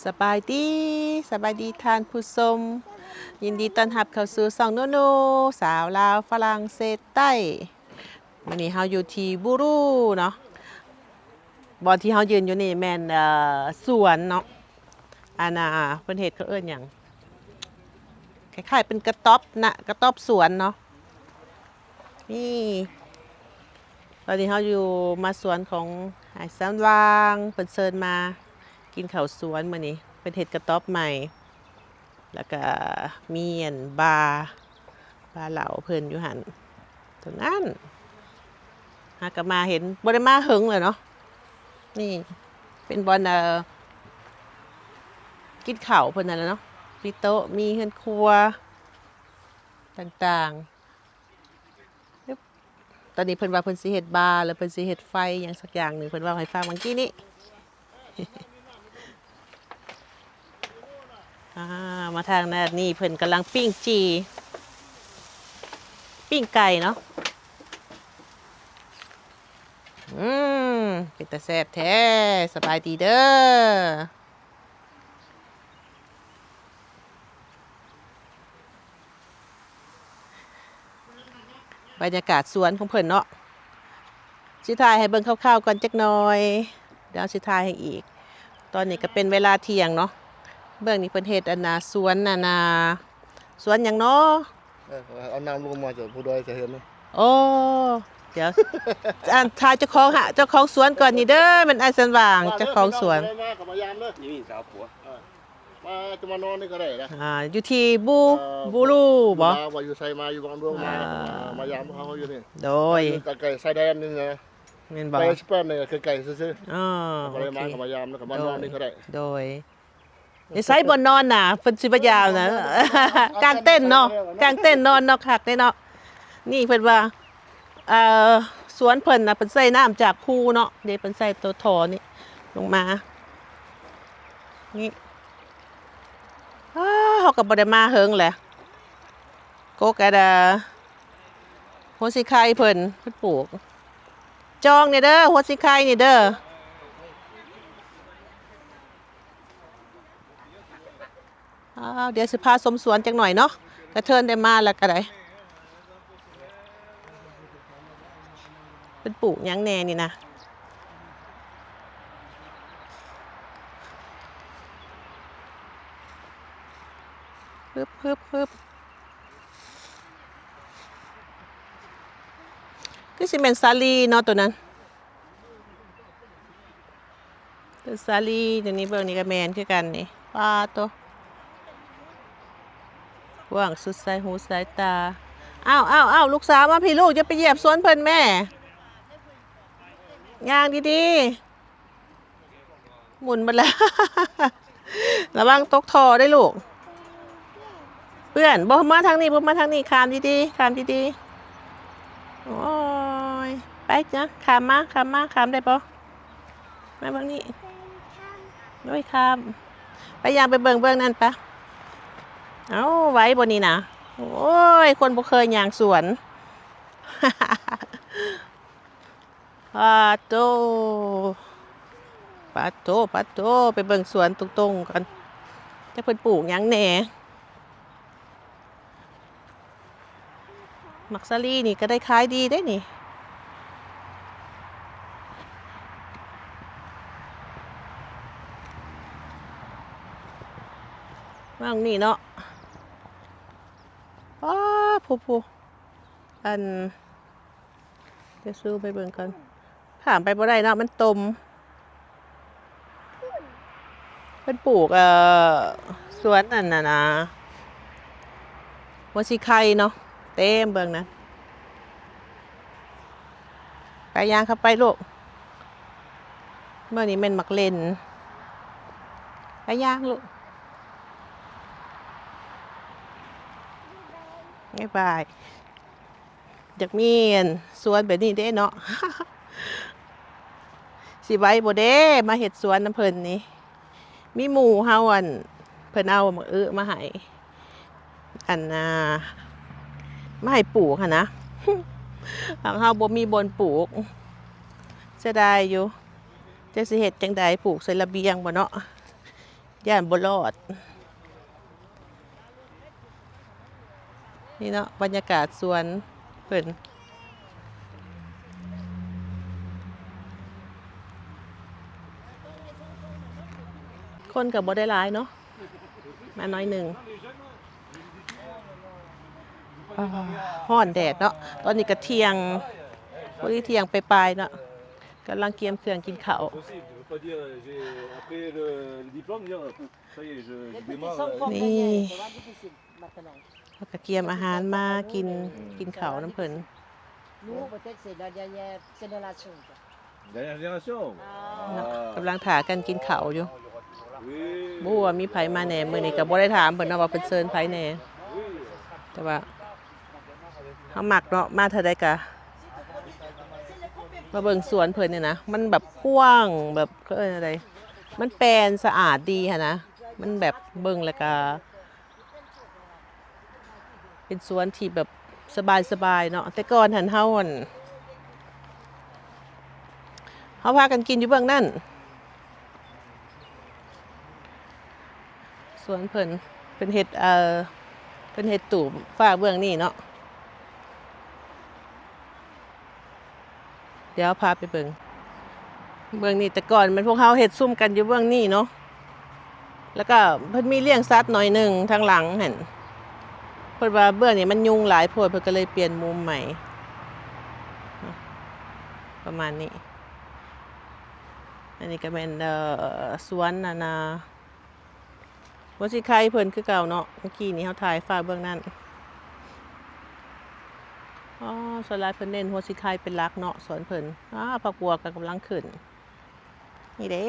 ສະບາຍດີ, ສະບາຍດີທ່ານຜູ້ຊົມ, ຍິນດີຕ້ອນຮັບເຂົ້າສູ່ຊ່ອງໜູໆ ສາວລາວຝຣັ່ງເສດໃຕ້. ມື້ນີ້ເຮົາຢູ່ທີ່ບູຣູເນາະ, ບ່ອນທີ່ເຮົາຢືນຢູ່ນີ້ແມ່ນ ເອີ ສວນເນາະ, ອັນນ່າ ເພິ່ນເຮັດ ເຂົາເອີ້ນຫຍັງ ຄ້າຍໆເປັນກະຕ໊ອບນະ, ກະຕ໊ອບສວນເນາະ. ນີ້ ຕອນນີ້ເຮົາຢູ່ ມາສວນຂອງອ້າຍແສງຫວ່າງ, ເພິ່ນເຊີນມາກິນເຂົ້າສວນມື້ນີ້, ເພິ່ນເຮັດກະຕ໊ອບໃໝ່ ແລ້ວກະມີອັນບາ ບາເຫຼົ້າເພິ່ນຢູ່ຫັ້ນ ຕົງນັ້ນ. ຫາກະມາເຫັນ ບໍ່ໄດ້ມາເຫິງແລ້ວເນາະ. ນີ້ເປັນບ່ອນ ເອີ ກິນເຂົ້າເພິ່ນຫັ້ນແຫຼະເນາະ, ມີໂຕະ ມີເຮືອນຄົວຕ່າງໆ. ຕອນນີ້ເພິ່ນວ່າເພິ່ນຊິເຮັດບາ ແລ້ວເພິ່ນຊິເຮັດໄຟຫຍັງສັກຢ່າງໜຶ່ງ, ເພິ່ນເວົ້າໃຫ້ຟັງເມື່ອກີ້ນີ້. ອ່າ ມາທາງດ້ານນີ້ເພິ່ນກຳລັງປີ້ງຈີ່ ປີ້ງໄກ່ເນາະ. ອືມ ເປັນຕາແຊບແທ້. ສະບາຍດີເດີ. ບັນຍາກາດສວນຂອງເພິ່ນເນາະ, ຊິຖ່າຍໃຫ້ເບິ່ງຄ່າວໆກ່ອນຈັກໜ່ອຍ, ດຽວຊິຖ່າຍໃຫ້ອີກ. ຕອນນີ້ກະເປັນເວລາທ່ຽງເນາະ. ເບິ່ງນີ້ເພິ່ນເຮັດອັນນ່າ ສວນອັນນ່າ ສວນຫຍັງເນາະ? ເອີ ເອົານ້ຳລົງມາຈາກພູດອຍຈະເຫັນ. ໂອ້ ດຽວ ອັນ ຖ້າເຈົ້າຂອງ ເຈົ້າຂອງສວນກ່ອນນີ້ເດີ, ແມ່ນອ້າຍແສງຫວ່າງ ເຈົ້າຂອງສວນ. ມາຈະມານອນນີ້ກະໄດ້ນະ. ອ່າ ຢູ່ທີ່ບູ ເອີ ບູຣູບໍ ວ່າຢູ່ໃສ ມາຢູ່ວັງຫຼວງມາ ອ່າ ມາຢາມເຮົາຢູ່ນີ້. ໂດຍ ຢູ່ໃກ້ໆຊາຍແດນນີ້ນະ. ແມ່ນບໍ? ໄປສະເປນນີ້ກະໃກ້ໆຊື່ໆ. ອໍ ບໍ່ໄດ້ມາກະມາຢາມ ແລ້ວກະມານອນນີ້ກະໄດ້. ໂດຍ ໃສບ່ອນນອນນະ ເພິ່ນຊິມາຢາມນະ. ກາງເຕັນເນາະ, ກາງເຕັນນອນເນາະ, ຄັກເດ້ເນາະ. ນີ້ເພິ່ນວ່າ ເອີ ສວນເພິ່ນນະ ເພິ່ນໃສ່ນ້ຳຈາກພູເນາະ, ເດ້ ເພິ່ນໃສ່ໂຕທໍ່ນີ້ລົງມາ. ນີ້ ອ້າ ເຮົາກະບໍ່ໄດ້ມາເຫິງແຫຼະ. ກົກກະດາ ຫົວສີໄຄເພິ່ນ ເພິ່ນປູກ. ຈອງແດ່ເດີ ຫົວສີໄຄນີ້ເດີ. ອ້າວ ດຽວຊິພາຊົມສວນຈັກໜ່ອຍເນາະ, ກະເທີນໄດ້ມາແລ້ວກະໄດ້. ເພິ່ນປູກຫຍັງແດ່ນີ້ນະ? ຮຶບ ຮຶບ ຮຶບ. ຄືຊິແມ່ນສາລີເນາະໂຕນັ້ນ. ຕົ້ນສາລີ ໂຕນີ້ເບິ່ງນີ້ກະແມ່ນຄືກັນນີ້. ປາໂຕ ກວ້າງສຸດສາຍຫູສາຍຕາ. ອ້າວ ອ້າວ ອ້າວ ລູກສາວມາພີ້ລູກ, ຢ່າໄປຢຽບສວນເພິ່ນແມ່. ຍ່າງດີໆ. ໝຸນໝົດແລ້ວ. ລະວັງຕົກທໍ່ເດ້ລູກ. ເປື້ອນ. ບໍ່ ມາທາງນີ້ ບໍ່ ມາທາງນີ້. ຂ້າມດີໆ ຂ້າມດີໆ. ໂອ້ຍ ໄປຈ້ະ ຂ້າມມາ ຂ້າມມາ. ຂ້າມໄດ້ບໍ່? ມາເບິ່ງນີ້. ໂອ້ຍ ຂ້າມ. ໄປ ຍ່າງໄປເບິ່ງເບື້ອງນັ້ນປະ. ເອົ້າ ໄຫວບໍ່ນີ້ນະ? ໂອ້ຍ ຄົນບໍ່ເຄີຍຍ່າງສວນ. ປາໂຕ ປາໂຕ ປາໂຕ. ໄປເບິ່ງສວນຕົງໆກ່ອນ ຈັກເພິ່ນປູກຫຍັງແດ່. ໝາກສາລີນີ້ກະໄດ້ຂາຍດີເດ້ນີ້. ວ່າງນີ້ເນາະ. ປາ ຜູ້ ຜູ້ ອັນ ດຽວຊູມໃຫ້ເບິ່ງກ່ອນ. ຂ້າມໄປບໍ່ໄດ້ເນາະ ມັນຕົມ. ເພິ່ນປູກ ເອີ ສວນອັນນັ້ນນະ ຫົວສີໄຄເນາະ ເຕັມເບິ່ງນະ. ໄປ ຍ່າງເຂົ້າໄປລູກ. ເບິ່ງນີ້ແມ່ນໝາກເລັ່ນ. ໄປ ຍ່າງລູກ. ບາຍບາຍ. ຢາກມີອັນສວນແບບນີ້ເດ້ເນາະ. ຊິໄຫວບໍ່ເດ້ ມາເຮັດສວນນຳເພິ່ນນີ້. ມີໝູ່ເຮົາ ອັນ ເພິ່ນເອົາໝາກອຶມາໃຫ້ ອັນ ອ່າ ມາໃຫ້ປູກຫັ້ນນະ. ເຮົາບໍ່ມີບ່ອນປູກ ເສຍດາຍຢູ່. ຈະຊິເຮັດຈັ່ງໃດ ປູກໃສ່ລະບຽງບໍ່ເນາະ? ຢ້ານບໍ່ລອດ. ນີ້ເນາະ ບັນຍາກາດສວນເພິ່ນ ຄົນກໍບໍ່ໄດ້ຫຼາຍເນາະ ມາໜ້ອຍໜຶ່ງ. ອ້າ ຮ້ອນແດດເນາະ. ຕອນນີ້ກໍທ່ຽງ ພໍດີທ່ຽງປາຍໆເນາະ ກຳລັງກຽມເຄື່ອງກິນເຂົ້າ. ນີ້ ເຮົາກໍກຽມອາຫານມາກິນ ກິນເຂົ້ານຳເພິ່ນ. Nous, peut-être, c'est la dernière génération, quoi. Dernière génération. ເນາະ ກຳລັງຖ້າກັນກິນເຂົ້າຢູ່. ບໍ່ຮູ້ວ່າມີໃຜມາແດ່. ມື້ນີ້ກໍບໍ່ໄດ້ຖາມເພິ່ນເນາະວ່າເພິ່ນເຊີນໃຜແດ່ ແຕ່ວ່າເຮົາມັກເນາະ ມາເທື່ອໃດກໍມາເບິ່ງສວນເພິ່ນນີ້ນະ. ມັນແບບກວ້າງ ແບບ ເຂົາເອີ້ນແນວໃດ ມັນແປນສະອາດດີຫັ້ນນະ. ມັນແບບເບິ່ງແລ້ວກໍ ເປັນສວນທີ່ແບບສະບາຍໆເນາະ. ແຕ່ກ່ອນຫັ້ນເຮົາ ອັນ ເຮົາພາກັນກິນຢູ່ເບື້ອງນັ້ນ ສວນເພິ່ນ ເພິ່ນເຮັດ ເອີ ເພິ່ນເຮັດຕູບຝາເບື້ອງນີ້ເນາະ. ດຽວພາໄປເບິ່ງ ເບື້ອງນີ້. ແຕ່ກ່ອນແມ່ນພວກເຮົາເຮັດຊຸມກັນຢູ່ເບື້ອງນີ້ເນາະ ແລ້ວກໍເພິ່ນມີລ້ຽງສັດໜ້ອຍໜຶ່ງທາງຫຼັງຫັ້ນ. ເພິ່ນວ່າເບື້ອງນີ້ມັນຍຸງຫຼາຍໂພດ ເພິ່ນກໍເລີຍປ່ຽນມຸມໃໝ່ ປະມານນີ້. ອັນນີ້ກໍແມ່ນ ເອີ ສວນ ອັນນ່າ ຫົວສີໄຄເພິ່ນຄືເກົ່າເນາະ. ເມື່ອກີ້ນີ້ເຮົາຖ່າຍຝາເບື້ອງນັ້ນ. ອໍ ສ່ວນຫຼາຍເພິ່ນເນັ້ນຫົວສີໄຄເປັນຫຼັກເນາະ ສວນເພິ່ນ. ອາ ຜັກບົວກໍກຳລັງຂຶ້ນ. ນີ້ເດ້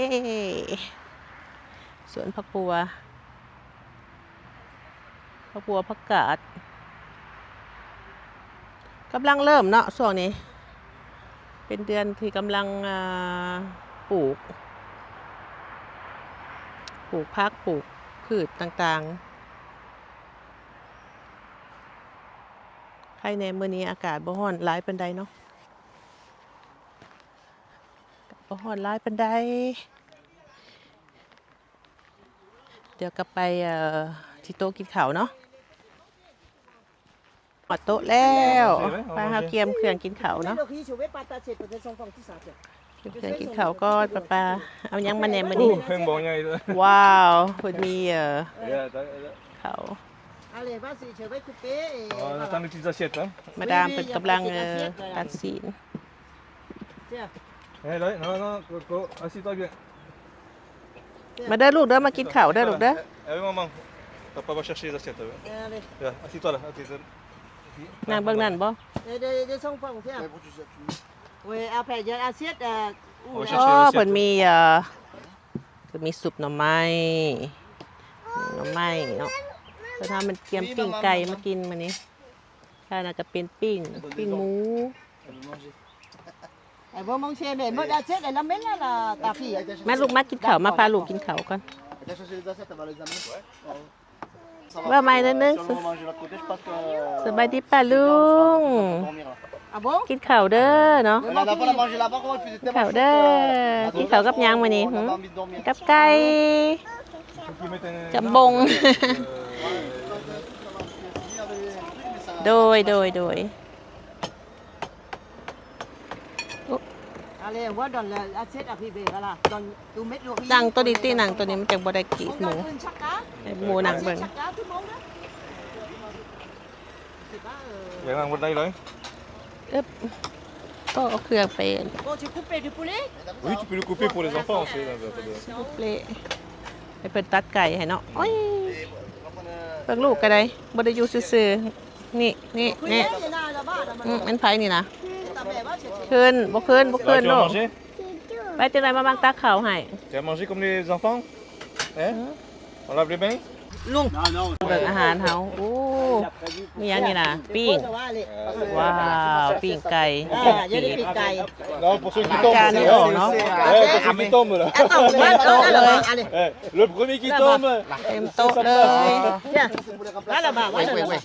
ສວນຜັກບົວ. ຜັກບົວ ຜັກກາດ ກຳລັງເລີ່ມເນາະ. ຊ່ວງນີ້ເປັນເດືອນທີ່ກຳລັງ ເອີ ປູກ ປູກຜັກ ປູກພືດຕ່າງໆ. ໄຄແດ່ ມື້ນີ້ອາກາດບໍ່ຮ້ອນຫຼາຍປານໃດເນາະ ບໍ່ຮ້ອນຫຼາຍປານໃດ. ດຽວກັບໄປ ເອີ ທີ່ໂຕະກິນເຂົ້າເນາະ. ຮອດໂຕະແລ້ວ ມາຫາກຽມເຄື່ອງກິນເຂົ້າເນາະ. ກຽມເຄື່ອງກິນເຂົ້າກ່ອນ. ປ້າໆ ເອົາຫຍັງມາແດ່ມື້ນີ້? ໂອ້ ແຮງບໍ່ໃຫຍ່ເລີຍ. ວ້າວ ເພິ່ນມີ ເອີ ເຂົ້າ. Allez, vas-y, je vais couper et voilà. On attend les petites assiettes, hein. ມາດາມເພິ່ນກຳລັງ ເອີ ຕັດຊີ້ນ. Tiens. Allez, non, non, Coco, assis-toi bien. ມາເດີລູກເດີ ມາກິນເຂົ້າເດີລູກເດີ. Eh, eh, maman, papa va chercher les assiettes, ouais. Allez. Viens, assis-toi là, assis-toi. ນັ່ງເບິ່ງນັ້ນບໍ່? Eh, des, des enfants, viens. Oui, après, il y a l'assiette, euh, où, là? ອໍ ເພິ່ນມີ ເອີ ຄືມີຊຸບໜໍ່ໄມ້ ໜໍ່ໄມ້ເນາະ. ເພິ່ນຫາມັນກຽມປີ້ງໄກ່ມາກິນມື້ນີ້. ອັນນັ້ນກໍເປັນປີ້ງ ປີ້ງໝູ. ແມ່ລູກມາກິນເຂົ້າ ມາພາລູກກິນເຂົ້າກ່ອນ. ເວົ້າໃໝ່ໜ້ອຍໜຶ່ງ. ສະບາຍດີປ້າລຸງ ກິນເຂົ້າເດີເນາະ. ກິນເຂົ້າເດີ. ກິນເຂົ້າກັບຫຍັງມື້ນີ້? ຫື? ກັບໄກ່ ກັບບົງ. ໂດຍ ໂດຍ ໂດຍ. Allez, on va dans l'assiette arrivée, voilà. Dans, tu mets le riz. ນັ່ງໂຕນີ້ຕິ ນັ່ງໂຕນີ້ມັນຈັ່ງບໍ່ໄດ້ກີດໝູ. On va donner chacun. ໃຫ້ໝູນັ່ງເບິ່ງ. Chacun, tout le monde. C'est pas, euh, ຢາກນັ່ງບ່ອນໃດເລີຍ? ເອີບ ກໍເອົາເຄື່ອງໄປ. Oh, tu coupes du poulet? Oui, tu peux le couper pour les enfants, c'est, euh, ເປັນ ໃຫ້ເພິ່ນຕັດໄກ່ໃຫ້ເນາະ. ໂອ້ຍ ເບິ່ງລູກກໍໄດ້ ບໍ່ໄດ້ຢູ່ຊື່ໆ. ນີ້ ນີ້ ນີ້. ອືມ ອັນໃຜນີ້ນະ? ຂຶ້ນ ບໍ່ຂຶ້ນ ບໍ່ຂຶ້ນລູກ. ໄປ ຈັ່ງໃດມາບັງຕັກເຂົ້າໃຫ້. Tu vas manger comme les enfants? Hein? On lave les mains? ລຸງ ເບິ່ງອາຫານເຮົາ. ໂອ້ ມີຫຍັງນີ້ນະ? ປີ້ງ. ວ້າວ ປີ້ງໄກ່. ອ່າ ຢ່າໄດ້ປີ້ງໄກ່. Non, pour ceux qui tombent. ຈານນີ້ອອກເນາະ. Ouais, pour ceux qui tombent là. Attends, ເຕັມໂຕະເລີຍ. Eh, le premier qui tombe, ເຕັມໂຕະເລີຍ. Là, là-bas, voilà, là-bas.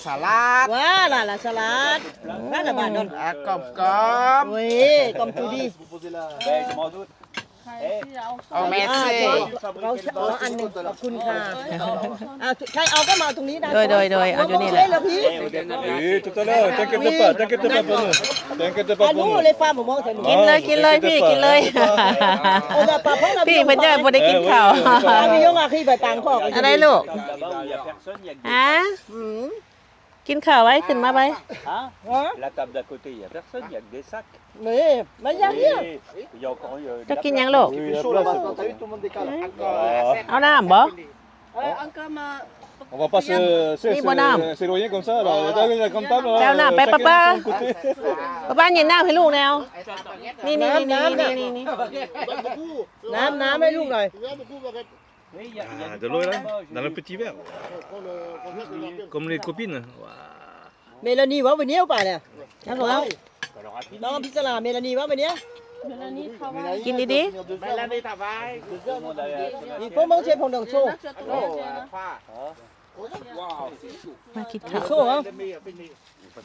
Salade. Voilà, la salade. Là, là-bas, donne. Ah, comme, comme. Oui, comme tu dis. Merci. ເອົາ ເອົາອັນໜຶ່ງ ຂອບຄຸນຄ່ະ. ອ່າ ໃຄເອົາກໍມາເອົາຕົງນີ້ນະ. ໂດຍ ໂດຍ ໂດຍ ເອົາຢູ່ນີ້ແຫຼະ. Oui, tout à l'heure, t'inquiète pas, t'inquiète pas pour nous. T'inquiète pas pour nous. ກິນເລີຍ ກິນເລີຍ ພີ່ ກິນເລີຍ. ພີ່ເພິ່ນຍັງບໍ່ໄດ້ກິນເຂົ້າ. ອັນໃດລູກ? ຮະ? ກິນເຂົ້າໄວ້ ຂຶ້ນມາໄວ້. Hein ? La table d'à côté, il y a personne, il y a que des sacs. Mais, mais il y a rien. ເຈົ້າກິນຫຍັງລູກ? ເອົານ້ຳບໍ່? On va pas se, se, ມີບໍ່ນ້ຳ? S'éloigner comme ça, là. T'as vu la grande table, là, ໄປເອົານ້ຳໄປ chacun ປ້າປ້າ de son côté. ປ້າປ້າ ຫຍິບນ້ຳໃຫ້ລູກແນວ. ນີ້ ນີ້ ນີ້ ນີ້ ນີ້ ນ້ຳ ນ້ຳໃຫ້ລູກໜ່ອຍ. Ah, de l'eau, là, dans le petit verre. Comme les copines. Waouh. Mélanie, va venir ou pas, là ? ເອົາ ນ້ອງພິສລາ Mélanie ວ່າໄປເນຍ ກິນດີໆ. Il faut manger pendant chaud. ມາກິນເຂົ້າ. Chaud, hein.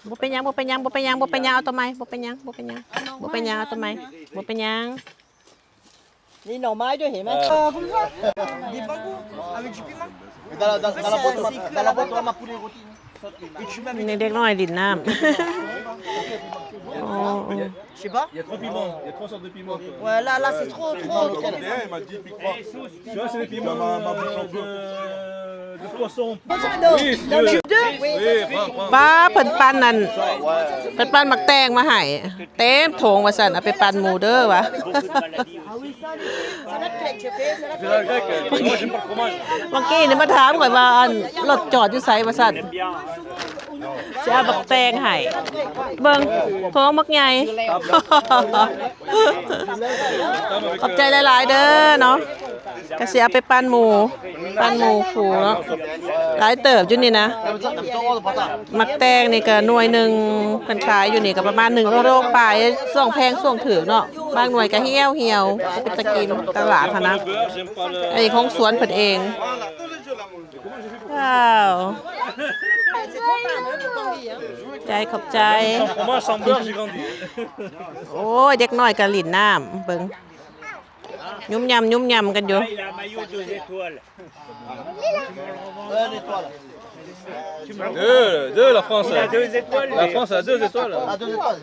ບໍ່ເປັນຫຍັງ ບໍ່ເປັນຫຍັງ ບໍ່ເປັນຫຍັງ ບໍ່ເປັນຫຍັງ ເອົາໂຕໃໝ່ ບໍ່ເປັນຫຍັງ ບໍ່ເປັນຫຍັງ ບໍ່ເປັນຫຍັງ ເອົາໂຕໃໝ່ ບໍ່ເປັນຫຍັງ. ມີໜໍ່ໄມ້ດ້ວຍ ເຫັນໄໝ? ເອີ Des bambous avec du piment. Mais dans la, dans, dans la boîte, on a, dans la boîte, on a poulet rôti. ນີ້ເດັກນ້ອຍຫຼິ້ນນ້ຳ. ໂອ້ Je sais pas. Il y a trop de piment, il y a trois sortes de piments. Ouais, là, là, c'est trop, trop, trop. Il m'a dit, pique pas. Tu vois, c'est les piments, euh, de, de poisson. Oui, si tu veux. ປ້າ ເພິ່ນປັ່ນອັນ ເພິ່ນປັ່ນໝາກແຕງມາໃຫ້ ເຕັມຖົງວ່າຊັ້ນ ເອົາໄປປັ່ນໝູເດີວ່າ. ເມື່ອກີ້ນີ້ມາຖາມຂ້ອຍວ່າ ອັນ ລົດຈອດຢູ່ໃສວ່າຊັ້ນ ຊິເອົາບັກແຕງໃຫ້ ເບິ່ງ ໂພງບັກໃຫຍ່. ຂອບໃຈຫຼາຍໆເດີເນາະ. ກະຊິເອົາໄປປັ່ນໝູ ປັ່ນໝູຄູເນາະ. ຫຼາຍເຕີບຢູ່ນີ້ນະ. ໝາກແຕງນີ້ກະໜ່ວຍໜຶ່ງ ເພິ່ນຂາຍຢູ່ນີ້ກະປະມານໜຶ່ງໂລປາຍ ຊ່ວງແພງຊ່ວງຖືກເນາະ. ບາງໜ່ວຍກະຫ່ຽວໆ ເປັນຕາກິນຕະຫຼາດຫັ້ນນະ. ອັນນີ້ຂອງສວນເພິ່ນເອງ. ວ້າວ ໃຈ ຂອບໃຈ. Sans fromage, sans beurre, j'ai grandi. ໂອ້ຍ ເດັກນ້ອຍກະຫຼິ້ນນ້ຳ ເບິ່ງ ຫຍຸມຫຍ້ຳ ຫຍຸම්ຫຍ້ຳກັນຢູ່. Deux, deux, la France. La France a deux étoiles. Ah, deux étoiles.